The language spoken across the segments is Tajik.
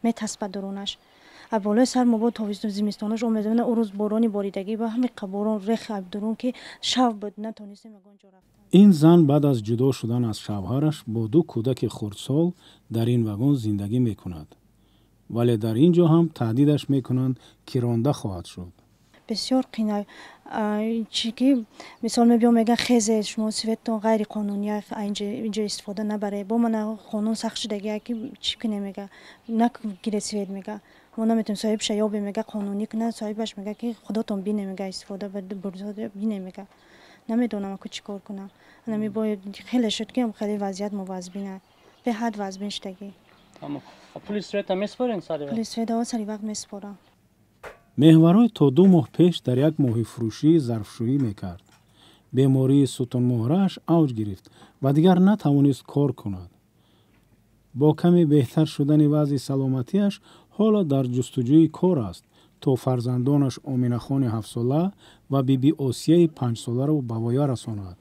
Метаспад дурунаш. А болои сар мо бо тобистон, зимистонаш омезамена, ӯ рӯз борони боридагӣ ба ҳамин қаборон рех дурун, ки шав буд, натонистем ягон ҷо рафтан. Ин зан баъд аз ҷудо шудан аз шавҳараш бо ду кӯдаки хурдсол дар ин вагон зиндагӣ мекунад, вале дар ин ҷо ҳам таҳдидаш мекунанд, ки ронда хоҳад шуд. Бисёр қина чи ки мисол мебиём, мега: «Хезе, шумо светон ғайриқонунӣ, инҷо истифода набаре». Бо мана қонун сахт шудагия, ки чӣ кунем, мега, нагире свет, мега, мо наметавонем, соҳибша ёбе, мега, қонунӣ кунад. Соҳибаш мега, ки худотон бине, мега, истифода бине, мега. Намедонам, аку, чӣ кор кунам. Анами бо хеле шуд, ки хеле вазъият мувазбина, беҳад вазбин шудагӣ. Пули света меспорен сари? Пули света сари вақт меспорам. Меҳварой то 2 моҳ пеш дар як моҳифурӯшӣ зарфшӯӣ мекард. Бемории сутунмуҳрааш авҷ гирифт ва дигар натавонист кор кунад. Бо каме беҳтар шудани вазъи саломатиаш ҳоло дар ҷустуҷӯи кор аст, то фарзандонаш Оминахони ҳафтсола ва Биби Осияи панҷсоларо ба воя расонад.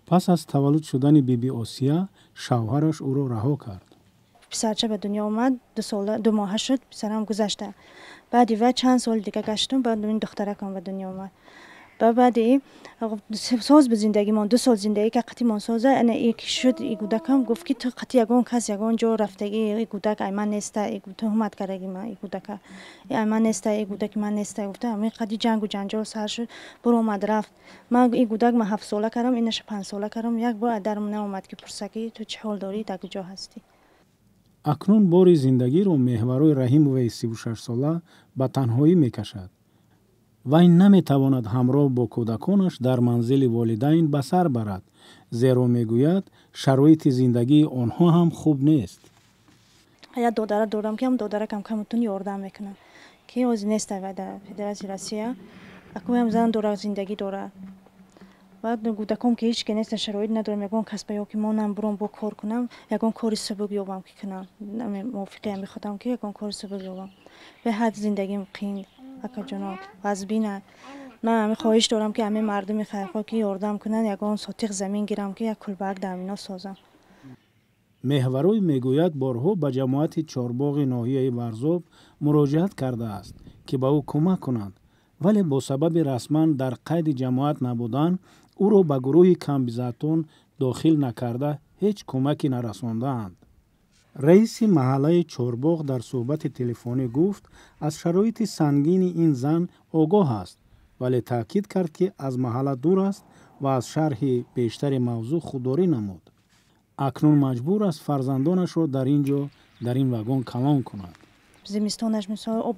Пас аз таваллуд шудани Биби Осия шавҳараш ӯро раҳо кард. Писарча ба дунё омад, 2 сола 2 моҳа шуд, писарам гузашта. Баъди вай чанд соли дига гаштум, баъд ин духтаракам ба дунё омад. Ба баъди соз ба зиндагимон, 2 сол зиндагӣ ка қатимон соза, ана и ки шуд, и кӯдакам гуфт, ки ту қати ягон кас ягон ҷо рафтагӣ, и кӯдак ай ман неста, туҳмат кардаги ман, и кӯдака ай ман неста, и кӯдаки ман неста гуфта. Ҳамин қади ҷангу ҷанҷол сар шуд, буромад, рафт. Ман и кӯдак ман 7 сола кардам, инаша 5 сола кардам, як бор аз дарм наомад, ки пурса, ки ту чӣ ҳол дорӣ, дар куҷо ҳастӣ. Акнун бори зиндагиро Меҳварои Раҳимоваи 36сола ба танҳоӣ мекашад. Вай наметавонад ҳамроҳ бо кӯдаконаш дар манзили волидайн ба сар барад, зеро мегӯяд, шароити зиндагии онҳо ҳам хуб нест. Як додара дорам, ки ҳам додаракам камутун ёрдам мекунад, ки ҳозир неста вай дар Федератсияи Россия. Акӯям зан дорад, зиндагӣ дорад. Баъд кӯдаком, ки ҳеҷ ке неста, шароит надорам, ягон касба ё ки монам, буром, бо кор кунам, ягон кори субук ёбам, ки кунам. Мувофиқи ҳами худам, ки ягон кори субук ёбам. Беҳад зиндагим қин, акаҷоно, вазбина. Ман ҳами хоҳиш дорам, ки ҳамин мардуми хайрхоҳ, ки ёрдам кунанд, ягон сотиқ замин гирам, ки як кулбаак дар ҳамино созам. Меҳварой мегӯяд, борҳо ба ҷамоати Чорбоғи ноҳияи Варзоб муроҷиат кардааст, ки ба ӯ кӯмак кунанд, вале бо сабаби расман дар қайди ҷамоат набудан, ӯро ба гурӯҳи камбизоатон дохил накарда, ҳеҷ кӯмаке нарасондаанд. Раиси маҳаллаи Чорбоғ дар суҳбати телефонӣ гуфт, аз шароити сангини ин зан огоҳ аст, вале таъкид кард, ки аз маҳалла дур аст ва аз шарҳи бештари мавзӯъ худдорӣ намуд. Акнун маҷбур аст фарзандонашро дар ин ҷо, дар ин вагон калон кунад. Зимистонаш, мисол,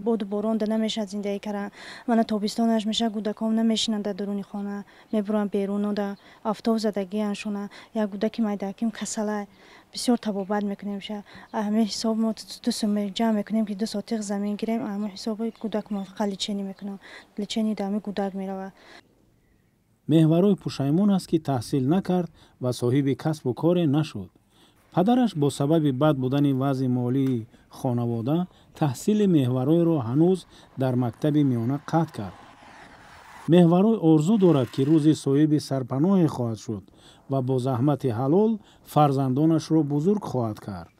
боду борон да намешавад зиндагӣ кардан. Мана тобистонаш мешавад, кӯдаком намешинанд дар дуруни хона, мебуранд беруну да офтоб задагианшона. Як кӯдаки майдаким касала, бисёр табобат мекунем. Ҳамин ҳисоб мо ду сум ҷамъ мекунем, ки 2 сотиқ замин гирем. Ҳамин ҳисоби кӯдак мо фақат лечение мекунам, лечение дар ҳамин кӯдак меравад. Меҳварой пушаймон аст, ки таҳсил накард ва соҳиби касбу коре нашуд. Падараш бо сабаби бад будани вазъи молии хонавода таҳсили Меҳваройро ҳанӯз дар мактаби миёна қатъ кард. Меҳварой орзу дорад, ки рӯзи соҳиби сарпаноҳе хоҳад шуд ва бо заҳмати ҳалол фарзандонашро бузург хоҳад кард.